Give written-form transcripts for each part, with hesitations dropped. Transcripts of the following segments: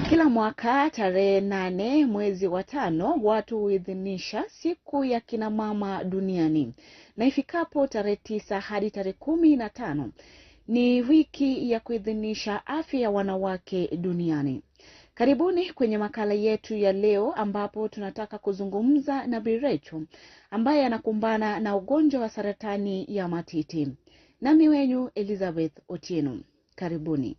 Kila mwaka tarehe 8 mwezi wa 5 watu huidhinisha siku ya kina mama duniani, na ifikapo tarehe 9 hadi tarehe 15 ni wiki ya kuidhinisha afya ya wanawake duniani. Karibuni kwenye makala yetu ya leo ambapo tunataka kuzungumza na Bi Rachel ambaye anakumbana na ugonjwa wa saratani ya matiti. Nami wenyu Elizabeth Otieno. Karibuni.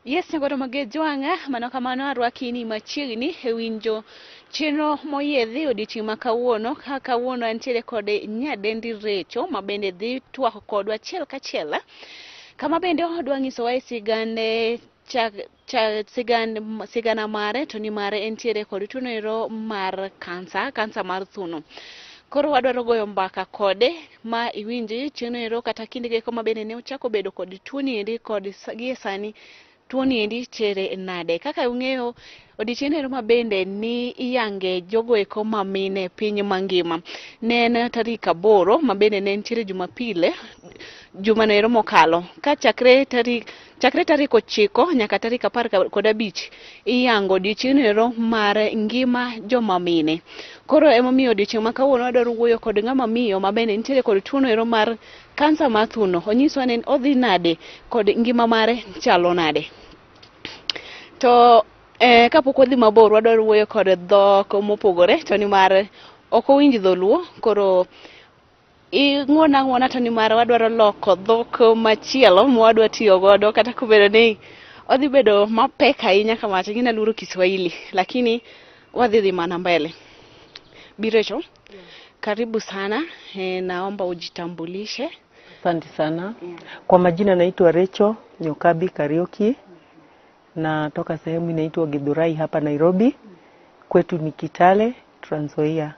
Yes, nyagodo magejwang'a mano kamano arwakini machiegni e winjo chenro moyiedhi odiochieng' ma kawuono ka kawuono antiere kod nyadendi Rachel ma bende dhi twak kodwa achiel kachiel kama bende odwa nyisowa e sigande sigana mare to ni mare entiere kod tuo mar kansa mar thuno. Koro wadwaro goyo mbaka kode ma iwinji chieng'no kata kinde geko ma bende ne ochako bedo kod tuoni endi kod gie sani tuoni endi tere nade. Kaka ung'eyo odiochieng' ero ma bende ni iyange jogo eko ma mine piny mangima ne en tarik 8 ma bende ne nitiere Jumapili jumano ero mokalo ka chakre tarik 9 nyaka tarik 15 iyango odiochieng' ero mar ngima joma mine. Koro emomiyo odiochieng' ma kawuono wadwaro wuoyo kod ng'ama miyo ma bende nitiere kod tuono ero mar kansa mar thuno. Onyiswa ni odhi nade kod ngima mare chalo nade. To kapok wadhi mabor wadwaro wuoyo kod dhok mopogore to nimar ok owinj dholuo, koro ing'uona ang'uona to nimar wadwaro loko dhok machielo mwadwa tiyo godo kata kobedo ni odhi bedo mapek ahinya kama to gin aluoro Kiswahili, lakini wadhi dhi mana mbele. Bi Rachel, karibu sana. Naomba ujitambulishe. Asante sana. Kwa majina naitwa Rachel Nyokabi Kariuki, natoka sehemu inaitwa Githurai hapa Nairobi. Kwetu ni Kitale, Trans Nzoia.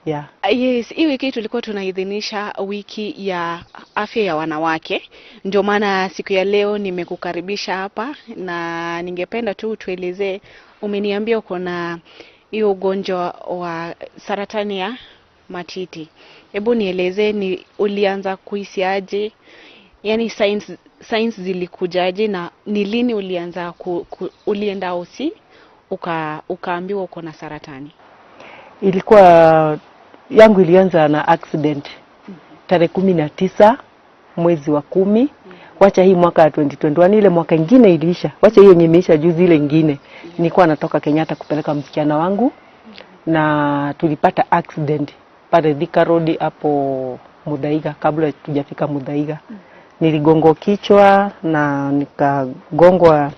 Yeah. Yes, hii wiki tulikuwa tunaidhinisha wiki ya afya ya wanawake. Ndio maana siku ya leo nimekukaribisha hapa na ningependa tu tuelezee. Umeniambia uko na hiyo ugonjwa wa saratani ya matiti. Hebu nieleze ni ulianza kuhisi aje? Yaani signs zilikujaje na ni lini ulianza ulienda hosi ukaambiwa uko na saratani? Ilikuwa yangu ilianza na accident tarehe 19 mwezi wa 10. Wacha hii mwaka 2021, ile mwaka ingine iliisha. Wacha hiyo yenye imeisha juzi, ile ingine. Nilikuwa natoka Kenyatta kupeleka msichana wangu na tulipata accident pale Thika Road hapo Muthaiga, kabla tujafika Muthaiga. Niligongwa kichwa na nikagongwa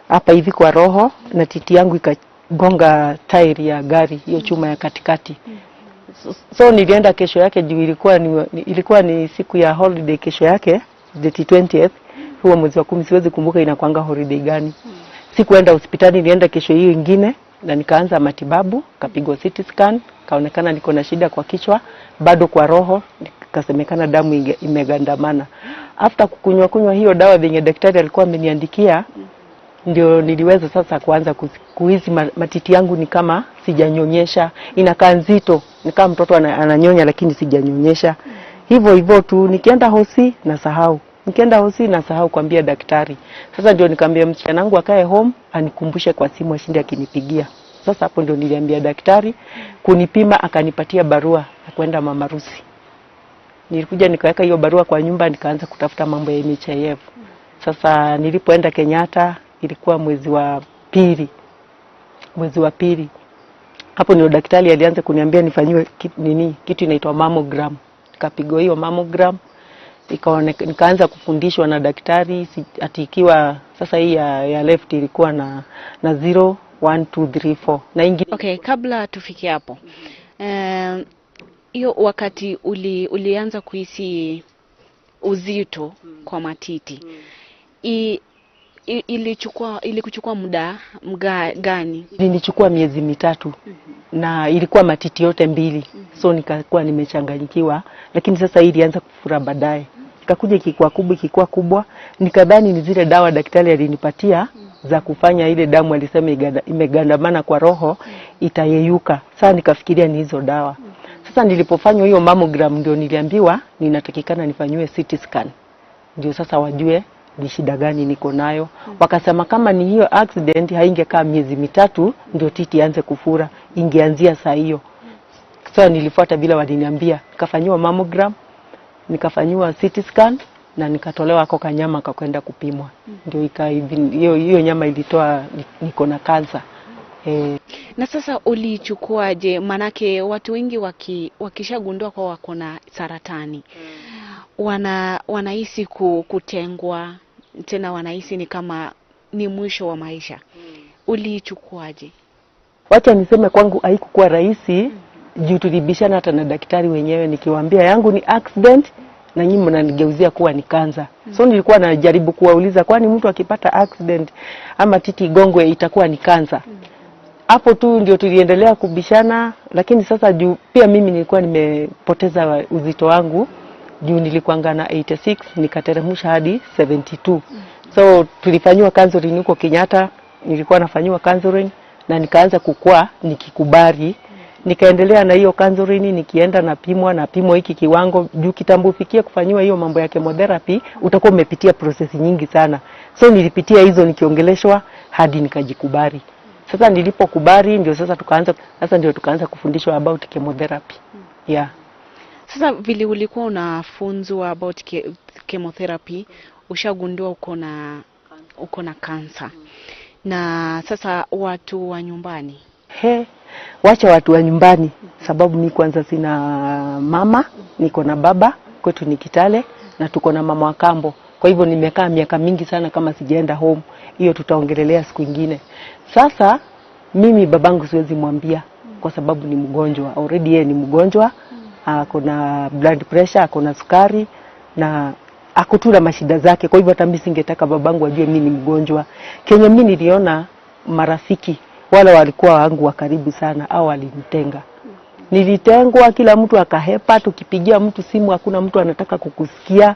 hapa hivi kwa roho na titi yangu ikagonga tairi ya gari, hiyo chuma ya katikati. So nilienda kesho yake juu ilikuwa ni siku ya holiday kesho yake, the 20th, huo mwezi wa 10, siwezi kumbuka inakuanga holiday gani. Sikuenda hospitali, nilienda kesho hiyo ingine na nikaanza matibabu, kapigwa CT scan, kaonekana niko na shida kwa kichwa, bado kwa roho, nikasemekana damu imegandamana. After kukunywa hiyo dawa venye daktari alikuwa ameniandikia, ndio niliweza sasa kuanza kuhisi matiti yangu ni kama sijanyonyesha, inakaa nzito, ni kama mtoto ananyonya lakini sijanyonyesha. Hivyo hivyo tu nikienda hosi nasahau. Nikienda hosi nasahau kuambia daktari. Sasa ndio nikamwambia msichana wangu akae home anikumbushe kwa simu ashinde akinipigia. Sasa hapo ndio niliambia daktari kunipima, akanipatia barua ya kwenda Mama Rusi. Nilikuja nikaweka hiyo barua kwa nyumba, nikaanza kutafuta mambo ya NHIF. Sasa nilipoenda Kenyatta ilikuwa mwezi wa pili. Hapo ndio daktari alianza kuniambia nifanyiwe kitu inaitwa mammogram. Nikapigwa hiyo mammogram, nikaanza kufundishwa na daktari ati ikiwa sasa hii ya left ilikuwa na 0 1 2 3 4 na ingine. Okay, kabla tufike hapo. Hiyo wakati ulianza kuhisi uzito kwa matiti. Ilikuchukua muda gani? Ilinichukua miezi 3. Na ilikuwa matiti yote 2. So nikakuwa nimechanganyikiwa, lakini sasa hii ilianza kufura baadaye. Ikakuja ikikuwa kubwa, nikadhani ni zile dawa daktari alinipatia za kufanya ile damu alisema imegandamana kwa roho itayeyuka. Sasa nikafikiria ni hizo dawa. Sasa nilipofanywa hiyo mammogram ndio niliambiwa ninatakikana nifanyiwe CT scan. Ndio sasa wajue ni shida gani niko nayo. Wakasema kama ni hiyo accident haingekaa miezi 3 ndio titi ianze kufura, ingeanzia saa hiyo. So nilifuata bila waliniambia, nikafanyiwa mammogram, nikafanyiwa CT scan na nikatolewa ako kanyama kakwenda kupimwa. Ndio hiyo nyama ilitoa niko na kansa. Na sasa ulichukuaje? Manake watu wengi wakishagundua kwa wako na saratani wanahisi kutengwa, tena wanahisi ni kama ni mwisho wa maisha. Ulichukuaje? Wacha niseme kwangu haikuwa rahisi, juu tulibishana hata na daktari wenyewe, nikiwaambia yangu ni accident na nyinyi mnanigeuzia kuwa ni kansa. So nilikuwa najaribu kuwauliza, kwani mtu akipata accident ama titi igongwe itakuwa ni kansa? Hapo tu ndio tuliendelea kubishana, lakini sasa juu pia mimi nilikuwa nimepoteza uzito wangu, juu nilikuanga na 86 nikateremsha hadi 72. So tulifanywa counseling huko Kenyatta, nilikuwa nafanywa counseling na nikaanza kukua nikikubali. Nikaendelea na hiyo counseling, nikienda napimwa hiki kiwango, juu kitambo ufikie kufanywa hiyo mambo ya chemotherapy utakuwa umepitia process nyingi sana. So nilipitia hizo nikiongeleshwa hadi nikajikubali. Sasa nilipokubali ndio sasa tukaanza kufundishwa about chemotherapy. Yeah. Sasa vile ulikuwa unafunzwa about chemotherapy, ushagundua uko na kansa. Na sasa watu wa nyumbani? Wacha watu wa nyumbani, sababu mi kwanza sina mama, niko na baba, kwetu ni Kitale na tuko na mama wa kambo. Kwa hivyo nimekaa miaka mingi sana kama sijaenda home. Hiyo tutaongelelea siku nyingine. Sasa mimi babangu siwezi mwambia kwa sababu ni mgonjwa. Already yeye ni mgonjwa, ako na blood pressure, ako na sukari na ako tu na mashida zake. Kwa hivyo hata mimi singetaka babangu ajue mimi ni mgonjwa. Kenye mimi niliona marafiki wale walikuwa wangu wa karibu sana au walinitenga. Nilitengwa, kila mtu akahepa, tukipigia mtu simu hakuna mtu anataka kukusikia.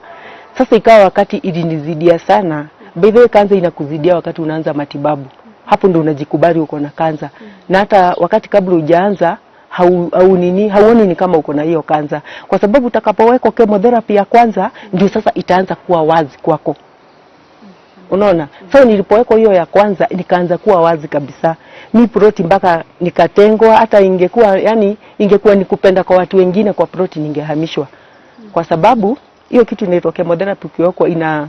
Sasa ikawa wakati ilinizidia sana. By the way, kansa inakuzidia wakati unaanza matibabu. Hapo ndo unajikubali uko na kansa. Na hata wakati kabla hujaanza hauoni ni kama uko na hiyo kansa. Kwa sababu utakapowekwa chemotherapy ya kwanza ndio sasa itaanza kuwa wazi kwako. Unaona? So nilipowekwa hiyo ya kwanza nikaanza kuwa wazi kabisa. Mi proti mpaka nikatengwa, hata ingekuwa yani ingekuwa nikupenda kwa watu wengine kwa proti ningehamishwa. Kwa sababu hiyo kitu inaitwa chemotherapy ukiwekwa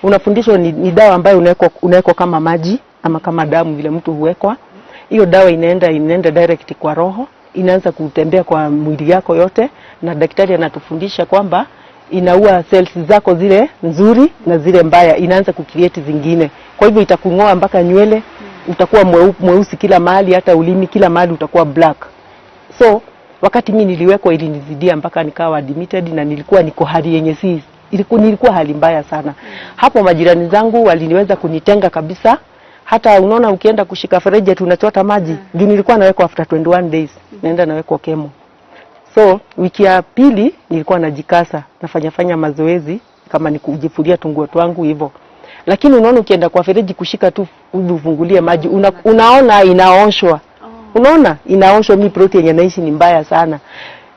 unafundishwa ni dawa ambayo unawekwa kama maji ama kama damu vile mtu huwekwa. Hiyo dawa inaenda direct kwa roho, inaanza kutembea kwa mwili yako yote, na daktari anatufundisha kwamba inaua cells zako zile nzuri na zile mbaya, inaanza kucreate zingine. Kwa hivyo itakungoa mpaka nywele, utakuwa mweusi kila mahali, hata ulimi kila mahali utakuwa black. So wakati mimi niliwekwa ilinizidia mpaka nikawa admitted, na nilikuwa niko hali yenye si nilikuwa hali mbaya sana. Hapo majirani zangu waliniweza kunitenga kabisa. Hata unaona ukienda kushika fereji tunachota maji. Juu nilikuwa nawekwa after 21 days naenda nawekwa chemo. So wiki ya pili nilikuwa najikasa, nafanya mazoezi kama ni kujifulia tunguo twangu hivyo. Lakini unaona ukienda kwa fereji kushika tu ufungulie maji unaona inaoshwa. Unaona inaoshwa. Mimi plot yenye naishi ni mbaya sana.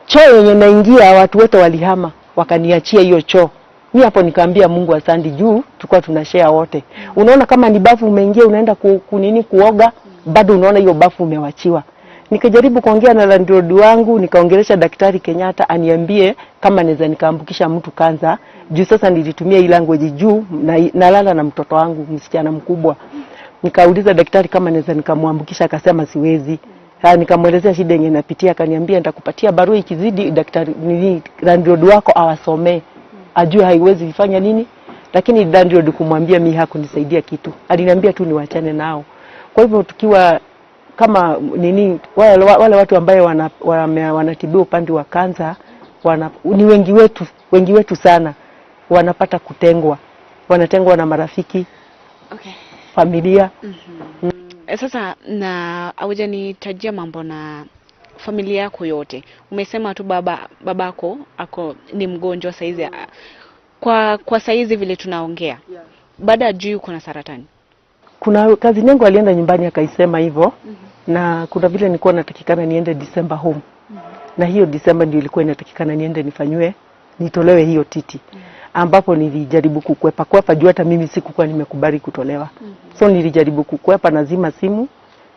Choo yenye naingia watu wote walihama, wakaniachia hiyo choo. Mimi hapo nikaambia Mungu asante juu tulikuwa tunashare wote. Unaona kama ni bafu umeingia unaenda kunini kuoga, bado unaona hiyo bafu umewachiwa. Nikajaribu kuongea na landlord wangu, nikaongelesha daktari Kenyatta aniambie kama naweza nikaambukisha mtu kansa. Juu sasa nilitumia hii language juu nalala na mtoto wangu msichana mkubwa. Nikauliza daktari kama naweza nikamwambukisha, akasema siwezi. Nikamwelezea shida yenye napitia, akaniambia nitakupatia barua ikizidi daktari nini landlord wako awasomee, ajue haiwezi kufanya nini. Lakini landlord kumwambia mimi hakunisaidia kitu. Aliniambia tu niwaachane nao. Kwa hivyo tukiwa kama nini wale watu ambao wanatibiwa upande wa kansa ni wengi wetu sana wanapata kutengwa. Wanatengwa na marafiki, okay, familia. Sasa na hujanitajia mambo na familia yako yote. Umesema tu babako ako ni mgonjwa saizi. Kwa saizi vile tunaongea, baada ya juu kuna saratani. Kuna kazi yangu alienda nyumbani akaisema hivyo. Na kuna vile nilikuwa natakikana niende December home. Na hiyo December ndio ilikuwa inatakikana niende nifanywe, nitolewe hiyo titi. ambapo nilijaribu kukwepa kwepa juu hata mimi sikukuwa nimekubali kutolewa. So nilijaribu kukwepa, nazima simu,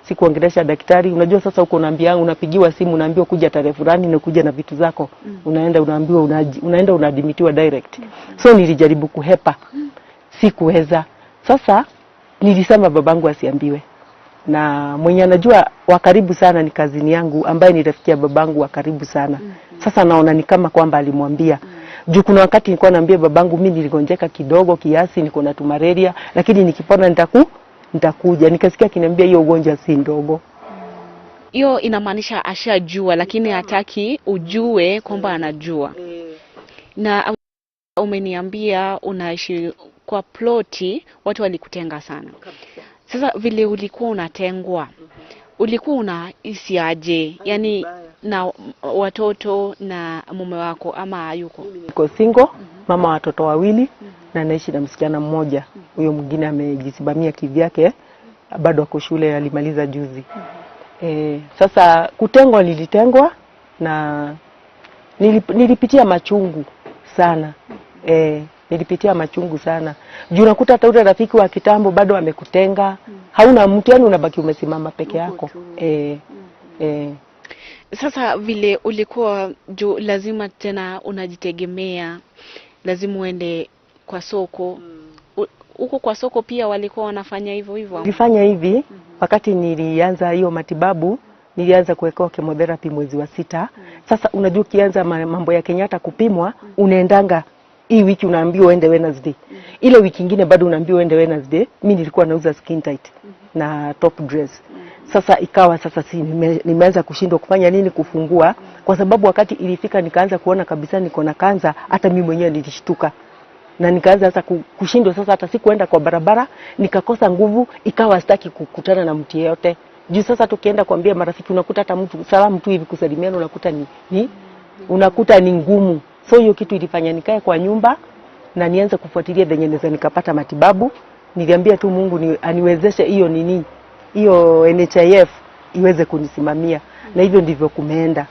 sikuongelesha daktari. Unajua sasa huko unaambia, unapigiwa simu, unaambiwa kuja tarehe fulani na kuja na vitu zako. Unaenda unaambiwa unaenda unaadmitiwa direct. So nilijaribu kuhepa, sikuweza. Sasa nilisema babangu asiambiwe, na mwenye anajua wa karibu sana ni cousin yangu ambaye ni rafiki ya babangu wa karibu sana. Sasa naona ni kama kwamba alimwambia. Juu kuna wakati nilikuwa naambia babangu mimi niligonjeka kidogo kiasi, niko na malaria, lakini nikipona nitakuja. Nikasikia akiniambia hiyo ugonjwa si ndogo. Hiyo inamaanisha ashajua, lakini hataki ujue kwamba anajua. Na umeniambia unaishi kwa ploti, watu walikutenga sana. Sasa vile ulikuwa unatengwa, ulikuwa unahisi aje? Yaani na watoto na mume wako ama hayuko? Niko single, mama watoto wawili na naishi na msichana mmoja. Huyo mwingine amejisimamia kivyake, bado ako shule, alimaliza juzi. Sasa kutengwa, nilitengwa na nilipitia machungu sana. Nilipitia machungu sana. Juu unakuta hata ule rafiki wa kitambo bado amekutenga. Hauna mtu, yani unabaki umesimama peke yako. Sasa vile ulikuwa juu, lazima tena unajitegemea, lazima uende kwa soko. Huko kwa soko pia walikuwa wanafanya hivyo hivyo? Nilifanya hivi wakati nilianza hiyo matibabu, nilianza kuwekewa chemotherapy mwezi wa 6. Sasa unajua ukianza mambo ya Kenyatta kupimwa, unaendanga hii wiki unaambiwa uende Wednesday. Ile wiki nyingine bado unaambiwa uende Wednesday. Mimi nilikuwa nauza skin tight na top dress. Sasa ikawa sasa si nimeanza kushindwa kufanya nini, kufungua, kwa sababu wakati ilifika nikaanza kuona kabisa niko na kansa, hata mimi mwenyewe nilishtuka. Na nikaanza sasa kushindwa sasa, hata sikuenda kwa barabara, nikakosa nguvu, ikawa sitaki kukutana na mtu yeyote. Juu sasa tukienda kuambia marafiki, unakuta hata mtu salamu tu hivi kusalimiana unakuta ni ngumu. So hiyo kitu ilifanya nikae kwa nyumba na nianze kufuatilia venye naweza nikapata matibabu. Niliambia tu Mungu aniwezeshe hiyo nini, hiyo NHIF iweze kunisimamia. Na hivyo ndivyo kumeenda.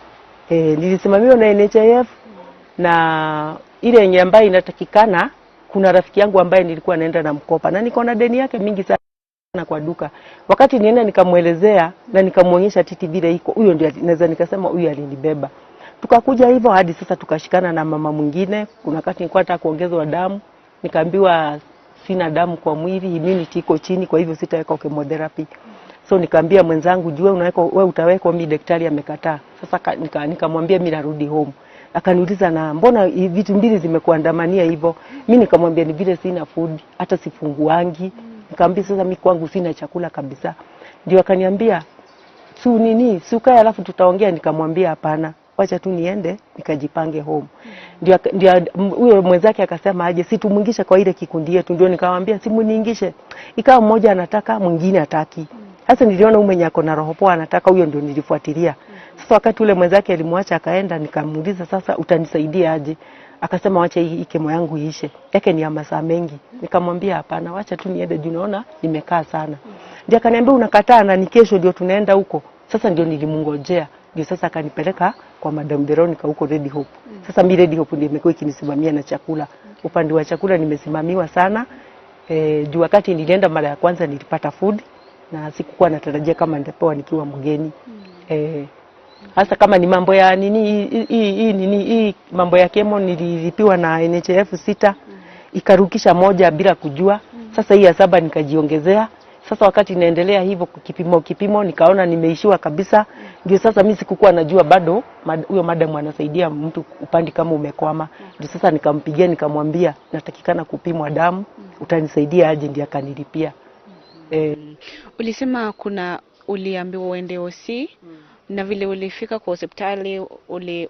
Nilisimamiwa na NHIF na ile yenye ambayo inatakikana. Kuna rafiki yangu ambaye nilikuwa naenda na mkopa na niko na deni yake mingi sana kwa duka. Wakati nienda nikamuelezea na nikamuonyesha titi vile iko, huyo ndio naweza nikasema huyu alinibeba. Tukakuja hivyo hadi sasa tukashikana na mama mwingine. Kuna wakati nilikuwa nataka kuongezwa damu, nikaambiwa sina damu kwa mwili, immunity iko chini, kwa hivyo sitaweka chemotherapy. So nikaambia mwenzangu, jua unaweka wewe utawekwa, mimi daktari amekataa. Sasa nikamwambia mimi narudi home. Akaniuliza na mbona vitu mbili zimekuandamania hivyo? Mimi nikamwambia ni vile sina food, hata sifunguangi. Nikamwambia sasa mimi kwangu sina chakula kabisa. Ndio akaniambia su nini, si ukae alafu tutaongea. Nikamwambia hapana, wacha tu niende nikajipange home. Ndio huyo mwenzake akasema aje si tumuingishe kwa ile kikundi yetu. Ndio nikamwambia si muniingishe. Ikawa mmoja anataka mwingine hataki. Sasa niliona huyu mwenye ako na roho poa anataka, huyo ndio nilifuatilia. Sasa wakati ule mwenzake alimwacha akaenda, nikamuuliza sasa utanisaidia aje? Akasema wacha hii kemo yangu iishe. Yake ni ya masaa mengi. Nikamwambia hapana, wacha tu niende juu naona nimekaa sana. Ndio akaniambia unakataa na ni kesho ndio tunaenda huko. Sasa ndio nilimngojea. Ndio sasa akanipeleka kwa Madam Veronica huko Red Hope. Sasa mimi Red Hope ndio imekuwa ikinisimamia na chakula. Upande wa chakula nimesimamiwa sana. Juu wakati nilienda mara ya kwanza nilipata food na sikukuwa natarajia kama nitapewa nikiwa mgeni. Hasa kama ni mambo ya nini hii nini hii mambo ya kemo nililipiwa na NHIF 6 ikarukisha moja bila kujua. Sasa hii ya 7 nikajiongezea. Sasa wakati naendelea hivyo kipimo nikaona nimeishiwa kabisa. Ndio sasa mimi sikukuwa najua bado huyo madam anasaidia mtu upande kama umekwama. Ndio sasa nikampigia nikamwambia natakikana kupimwa damu, utanisaidia aje? Ndiye akanilipia. Ulisema kuna uliambiwa uende OC na vile ulifika kwa hospitali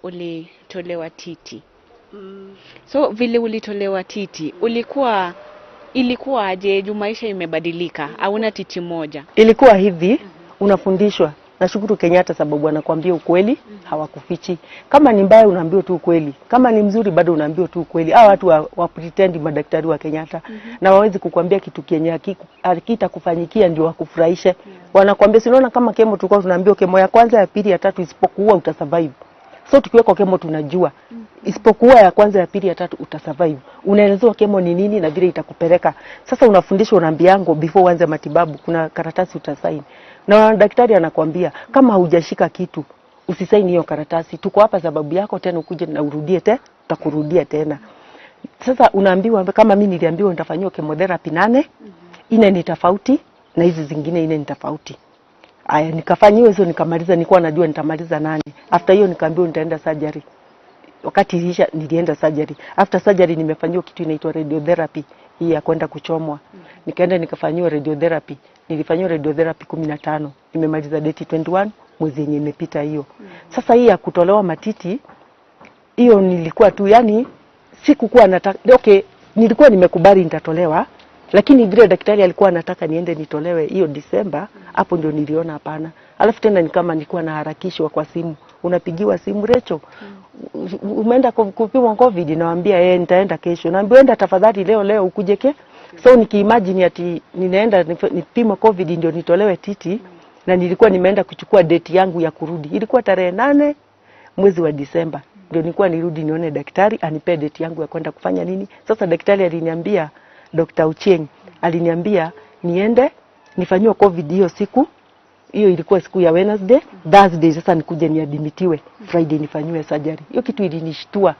ulitolewa titi. So vile ulitolewa titi, ilikuwa aje? Juu maisha imebadilika, hauna titi moja. Ilikuwa hivi, unafundishwa. Nashukuru Kenyatta sababu anakuambia ukweli, hawakufichi. Kama ni mbaya unaambiwa tu ukweli, kama ni mzuri bado unaambiwa tu ukweli. Hawa watu wa pretend madaktari wa Kenyatta na hawawezi kukuambia kitu kenye hakitakufanyikia ndio wakufurahishe. Wanakuambia, si unaona kama kemo tulikuwa tunaambiwa kemo ya kwanza, ya pili, ya tatu isipokuwa utasurvive. So tukiwekwa chemo tunajua isipokuwa ya kwanza, ya pili, ya tatu utasurvive. Unaelezewa chemo ni nini na vile itakupeleka. Sasa unafundishwa, unaambiango before uanze matibabu kuna karatasi utasaini, na daktari anakwambia kama hujashika kitu usisaini hiyo karatasi. Tuko hapa sababu yako, tena ukuje na urudie te, tutakurudia tena. Sasa unaambiwa, kama mimi niliambiwa nitafanyiwa chemotherapy 8, 4 ni tofauti na hizi zingine 4 ni tofauti. Aya, nikafanyiwa hizo nikamaliza, nilikuwa najua nitamaliza 8. After hiyo nikaambiwa nitaenda surgery. Wakati iliisha nilienda surgery. After surgery nimefanyiwa kitu inaitwa radiotherapy, hii ya kwenda kuchomwa. Nikaenda nikafanyiwa radiotherapy. Nilifanyiwa radiotherapy 15. Nimemaliza date 21 mwezi yenye imepita hiyo. Sasa hii ya kutolewa matiti hiyo nilikuwa tu yani sikukuwa nataka, okay, nilikuwa nimekubali nitatolewa, lakini vile daktari alikuwa anataka niende nitolewe hiyo Disemba, hapo ndio niliona hapana. Alafu tena ni kama nilikuwa naharakishwa kwa simu, unapigiwa simu, Recho, umeenda kupimwa COVID? Nawaambia nitaenda kesho. Naambiwa enda tafadhali leo leo ukuje ke. So nikiimagine ati ninaenda nipimwe COVID ndio nitolewe titi, na nilikuwa nimeenda kuchukua date yangu ya kurudi. Ilikuwa tarehe 8 mwezi wa Disemba. Ndio nilikuwa nirudi nione daktari anipe date yangu ya kwenda kufanya nini. Sasa daktari aliniambia, Dr. Uchieng aliniambia niende nifanyiwe COVID hiyo siku. Hiyo ilikuwa siku ya Wednesday, Thursday sasa nikuje niadmitiwe, Friday nifanyiwe surgery. Hiyo kitu ilinishtua.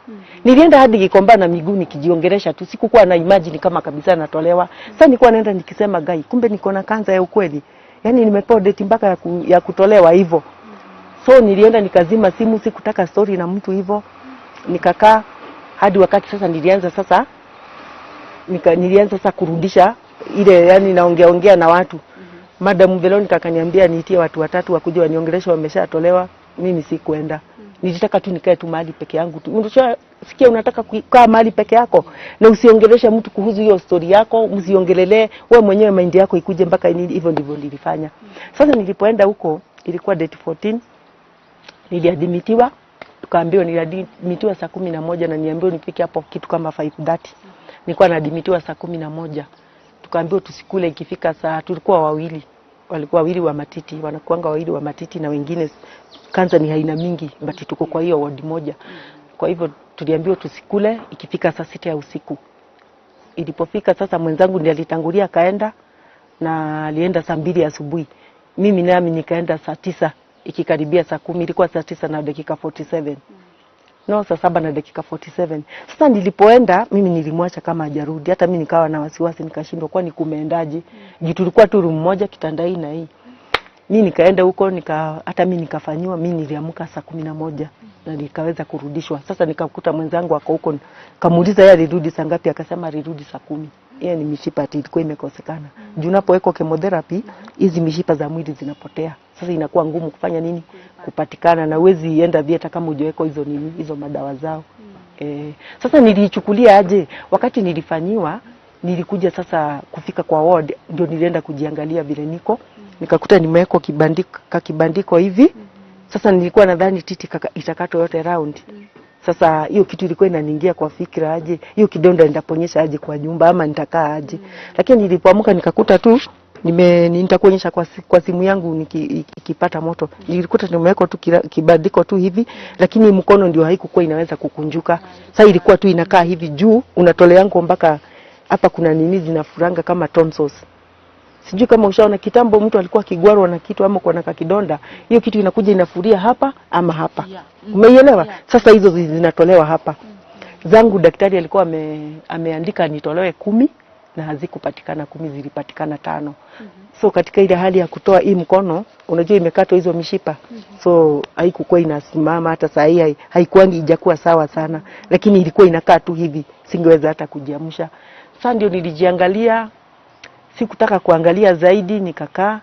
Nilienda hadi Gikomba na miguu nikijiongelesha tu, sikukuwa na imagine kama kabisa natolewa. Sasa nilikuwa naenda nikisema gai, kumbe niko na kansa ya ukweli. Yaani nimepewa date mpaka ya kutolewa hivyo. So nilienda nikazima simu, sikutaka story na mtu hivyo. Nikakaa hadi wakati sasa nilianza sasa nilianza sasa kurudisha ile, yani naongea ongea na watu. Madam Veronica akaniambia niitie watu watatu wakuje waniongeleshe, wameshatolewa. Mimi sikuenda. Nilitaka tu nikae tu mahali peke yangu tu. Unasikia unataka kukaa mahali peke yako na usiongeleshe mtu kuhusu hiyo story yako, msiongelelee wewe mwenyewe, mind yako ikuje mpaka nini. Hivyo ndivyo nilifanya. Sasa nilipoenda huko ilikuwa date 14, niliadmitiwa, tukaambiwa niliadmitiwa saa 11 na niambiwa nifike hapo kitu kama 5:30. Nilikuwa naadmitiwa saa 11. Tukaambiwa tusikule ikifika saa, tulikuwa wawili, walikuwa wawili wa matiti, wanakuanga wawili wa matiti na wengine kansa ni haina mingi, but tuko kwa hiyo ward moja. Kwa hivyo tuliambiwa tusikule ikifika saa 6 ya usiku. Ilipofika sasa mwenzangu ndiye alitangulia akaenda, na alienda saa 2 asubuhi. Mimi nami nikaenda saa 9 ikikaribia saa 10, ilikuwa saa 9 na dakika 47. No, saa 7 na dakika 47. Sasa nilipoenda mimi nilimwacha kama hajarudi. Hata mimi nikawa na wasiwasi, nikashindwa kwani kumeendaje. Juu tulikuwa tu room moja, kitanda hii na hii. Mimi nikaenda huko hata mimi nikafanywa, mimi niliamka saa 11 na nikaweza kurudishwa. Sasa nikakuta mwenzangu ako huko, kamuuliza yeye alirudi saa ngapi, akasema alirudi saa 10. Yeye ni mishipa ati ilikuwa imekosekana. Juu unapowekwa chemotherapy hizi mishipa za mwili zinapotea. Sasa inakuwa ngumu kufanya nini? Kupatikana, na huwezi enda theater kama hujawekwa hizo nini, hizo madawa zao. Sasa niliichukulia aje? Wakati nilifanyiwa, nilikuja sasa kufika kwa ward ndio nilienda kujiangalia vile niko. Nikakuta nimewekwa kibandiko hivi. Sasa nilikuwa nadhani titi itakatwa yote round. Sasa hiyo kitu ilikuwa inaniingia kwa fikra aje, hiyo kidonda nitaponyesha aje kwa nyumba ama nitakaa aje. Lakini nilipoamka nikakuta tu nitakuonyesha kwa simu yangu nikipata moto. Nilikuta nimewekwa tu kibandiko tu hivi, lakini mkono ndio haikuwa inaweza kukunjuka. Sasa ilikuwa tu inakaa hivi juu, unatolea yangu mpaka hapa kuna nini zinafuranga kama tonsils. Sijui kama ushaona kitambo mtu alikuwa akigwarwa na kitu ama kwa na kidonda, hiyo kitu inakuja inafuria hapa ama hapa. Umeielewa? Sasa hizo zinatolewa hapa. Zangu daktari alikuwa ameandika nitolewe 10 na hazikupatikana 10, zilipatikana 5. So katika ile hali ya kutoa hii mkono, unajua imekatwa hizo mishipa. So haikuwa inasimama hata saa hii, haikuangi ijakuwa sawa sana, lakini ilikuwa inakaa tu hivi, singeweza hata kujiamsha. Sasa ndio nilijiangalia, sikutaka kuangalia zaidi, nikakaa.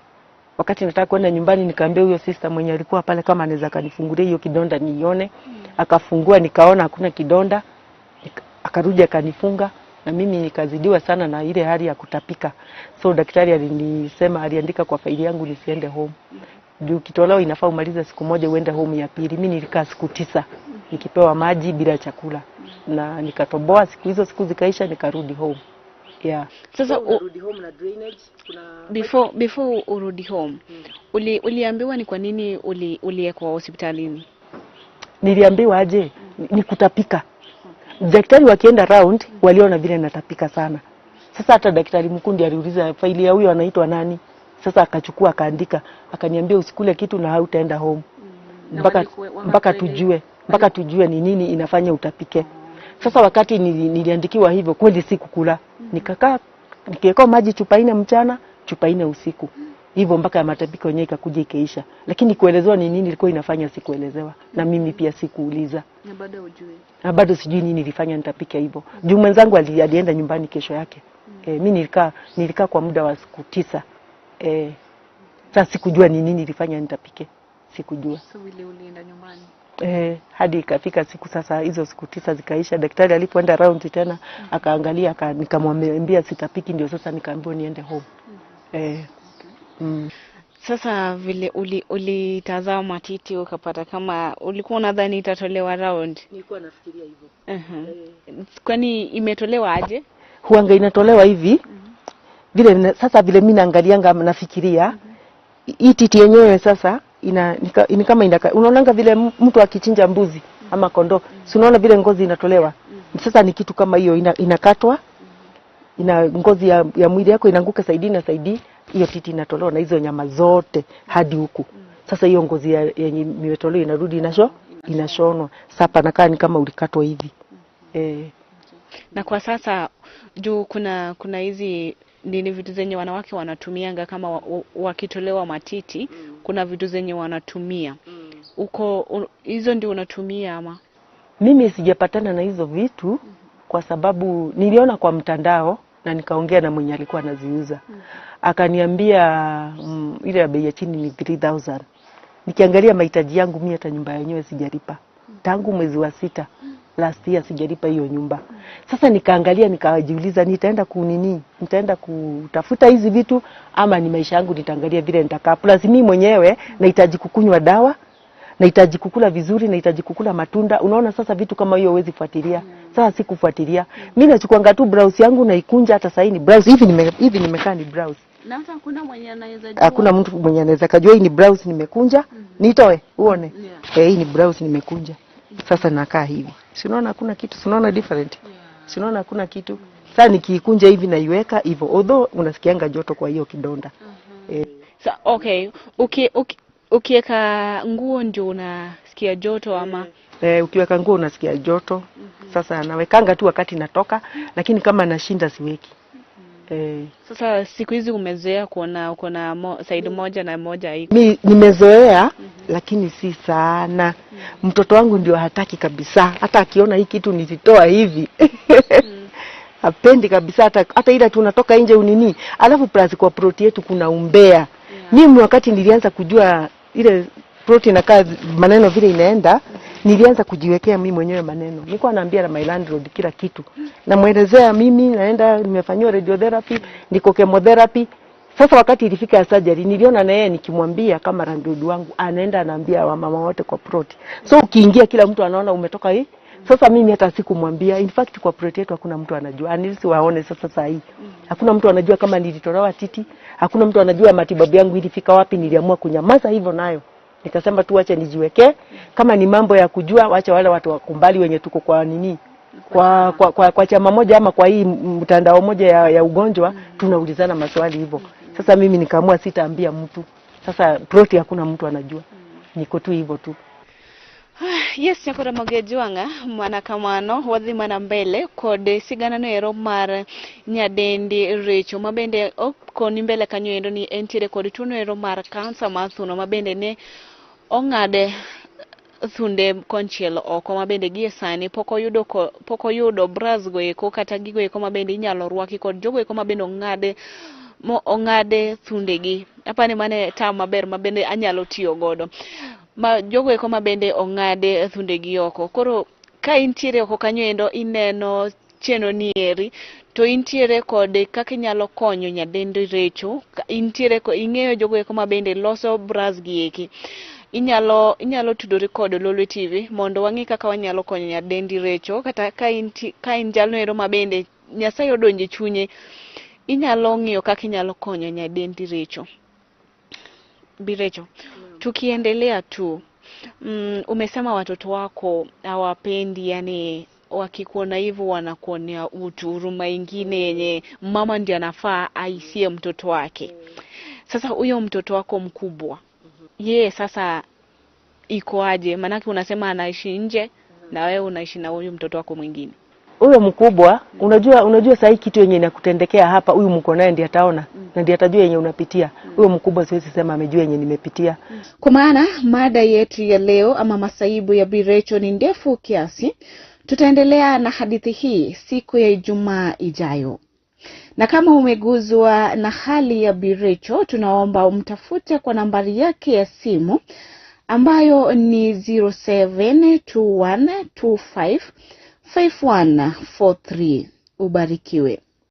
Wakati nataka kwenda nyumbani nikaambia huyo sister mwenye alikuwa pale kama anaweza kanifungulia hiyo kidonda nione. Akafungua, nikaona hakuna kidonda. Akarudi akanifunga, na mimi nikazidiwa sana na ile hali ya kutapika. So daktari alinisema, aliandika kwa faili yangu nisiende home. Juu ukitolewa inafaa umalize siku moja uende home ya pili. Mimi nilikaa siku 9 nikipewa maji bila chakula, na nikatoboa siku hizo, siku zikaisha nikarudi home. Yeah. Sasa So, unarudi home na drainage, kuna before urudi home, uliambiwa ni kwa nini uliekwa hospitalini? Niliambiwa aje ni kutapika. Daktari wakienda round waliona vile natapika sana. Sasa hata daktari mkundi aliuliza faili ya huyo anaitwa nani. Sasa akachukua akaandika, akaniambia usikule kitu na hautaenda home Na mpaka mpaka tujue ni nini inafanya utapike. Sasa wakati niliandikiwa hivyo kweli sikukula. Nikakaa nikiweka maji chupa 4 mchana, chupa 4 usiku. Hivyo mpaka matapiko yenyewe ikakuja ikaisha. Lakini kuelezewa ni nini ilikuwa inafanya sikuelezewa, na mimi pia sikuuliza. Na bado hujui. Na bado sijui nini ilifanya nitapika hivyo. Juu mwenzangu alienda nyumbani kesho yake. Mimi nilikaa kwa muda wa siku 9. Sasa sikujua ni nini ilifanya nitapike. Sikujua. So vile ulienda nyumbani. Hadi ikafika siku sasa hizo siku 9 zikaisha. Daktari alipoenda round tena akaangalia, nikamwambia sitapiki, ndio sasa nikaambiwa niende home. Sasa vile ulitazama titi ukapata kama ulikuwa unadhani itatolewa round? Nilikuwa nafikiria hivyo. Kwani imetolewa aje? Huanga inatolewa hivi. Vile sasa vile mimi naangalianga nafikiria hii titi yenyewe sasa ni kama unaonanga vile mtu akichinja mbuzi ama kondoo, si unaona vile ngozi inatolewa? Sasa ni kitu kama hiyo inakatwa, ina ngozi ya mwili yako inaanguka saidi na saidi, hiyo titi inatolewa na hizo nyama zote hadi huku. Sasa hiyo ngozi yenye imetolewa inarudi inashonwa. Sasa panakaa ni kama ulikatwa hivi. Na kwa sasa juu kuna hizi nini vitu zenye wanawake wanatumianga kama wakitolewa matiti, kuna vitu zenye wanatumia. Uko hizo ndio unatumia ama? Mimi sijapatana na hizo vitu kwa sababu niliona kwa mtandao na nikaongea na mwenye alikuwa anaziuza. Akaniambia ile ya bei ya chini ni 3000. Nikiangalia mahitaji yangu mimi hata nyumba yenyewe sijalipa. Tangu mwezi wa 6 last year sijalipa hiyo nyumba. Sasa nikaangalia nikajiuliza nitaenda kunini? Nitaenda kutafuta hizi vitu ama ni maisha yangu nitaangalia vile nitakaa. Plus mimi mwenyewe nahitaji kukunywa dawa, nahitaji kukula vizuri, nahitaji kukula matunda. Unaona sasa vitu kama hiyo huwezi fuatilia. Sasa sikufuatilia. Mimi nachukuanga tu blouse yangu naikunja, hata sasa ni blouse hivi hivi nimekaa ni blouse. Na hata hakuna mwenye anaweza jua. Hakuna mtu mwenye anaweza kujua hii ni blouse nimekunja. Nitoe uone. Hii ni blouse nimekunja. Sasa nakaa hivi. Si unaona hakuna kitu, si unaona different? Si unaona hakuna kitu? Sasa nikiikunja hivi naiweka hivyo. Although unasikianga joto kwa hiyo kidonda. So okay, ukiweka nguo ndio unasikia joto ama? Ukiweka nguo unasikia joto. Sasa nawekanga tu wakati natoka, lakini kama nashinda siweki. Sasa siku hizi umezoea kuona uko na side moja na moja iko? Mimi nimezoea, lakini si sana. Mtoto wangu ndio hataki kabisa. Hata akiona hii kitu nilitoa hivi. Hapendi kabisa, hata ile tunatoka nje unini. Alafu plus kwa plot yetu kuna umbea. Mimi wakati nilianza kujua ile plot inakaa maneno vile inaenda, nilianza kujiwekea mimi mwenyewe maneno. Nilikuwa naambia na my landlord kila kitu. Namuelezea mimi naenda nimefanywa radiotherapy, niko chemotherapy. Sasa wakati ilifika ya surgery niliona na yeye nikimwambia kama landlord wangu anaenda anaambia wamama wote kwa plot. So ukiingia kila mtu anaona umetoka hii. Sasa mimi hata sikumwambia. In fact kwa plot yetu hakuna mtu anajua. Unless waone sasa saa hii. Hakuna mtu anajua kama nilitolewa titi, hakuna mtu anajua matibabu yangu ilifika wapi. Niliamua kunyamaza hivyo nayo. Nikasema tu acha nijiweke, kama ni mambo ya kujua wacha wale watu wakumbali wenye tuko kwa nini? Kwa chama moja ama kwa hii mtandao moja ya ugonjwa, tunaulizana maswali hivyo. Sasa mimi nikaamua sitaambia mtu. Sasa plot hakuna mtu anajua. Niko tu hivyo tu. Yes, nyakora magejwanga mana kamano wadhi mana mbele kod sigana noero mar nyadendi Recho mabende okoni mbele kanyo endo ni entiere kod tuo noero mar kansa mar thuno mabende ne ong'ade thunde konchiel oko mabende gie sani pok oyudo bras go eko kata gigo eko mabende inyalo rwaki kod jogo eko mabende ong'ade thundegi. Apani mane tam maber mabende anyalo tiyo godo. Ma jogo eko mabende ong'ade thundegi oko. Koro ka intiere oko kanyo endo ineno chenro ni eri to intiere kod kaka inyalo konyo nyadendi Recho, intiere ko ing'eyo jogo eko mabende loso bras gi eki. Inyalo tudori kod Lolwe TV mondo wang'i kaka wanyalo konyo nyadendi Recho, kata ka in jalno ero mabende Nyasaye odonje chunye, inyalo ng'iyo kaka inyalo konyo nyadendi Recho. Bi Recho, tukiendelea tu, Umesema watoto wako hawapendi, yani wakikuona hivyo wanakuonea utu, huruma ingine yenye mama ndiye anafaa aisie mtoto wake. Sasa huyo mtoto wako mkubwa, yeye sasa iko aje? Maanake unasema anaishi nje na wewe unaishi na huyu mtoto wako mwingine. Huyo mkubwa, unajua sahii kitu yenye inakutendekea hapa, huyu mko naye ndiye ataona na ndiye atajua yenye unapitia. Huyo mkubwa siwezi sema amejua yenye nimepitia. Kwa maana mada yetu ya leo ama masaibu ya Bi Rachel ni ndefu kiasi, tutaendelea na hadithi hii siku ya Ijumaa ijayo. Na kama umeguzwa na hali ya Bi Rachel, tunaomba umtafute kwa nambari yake ya simu ambayo ni 0721255143. Ubarikiwe.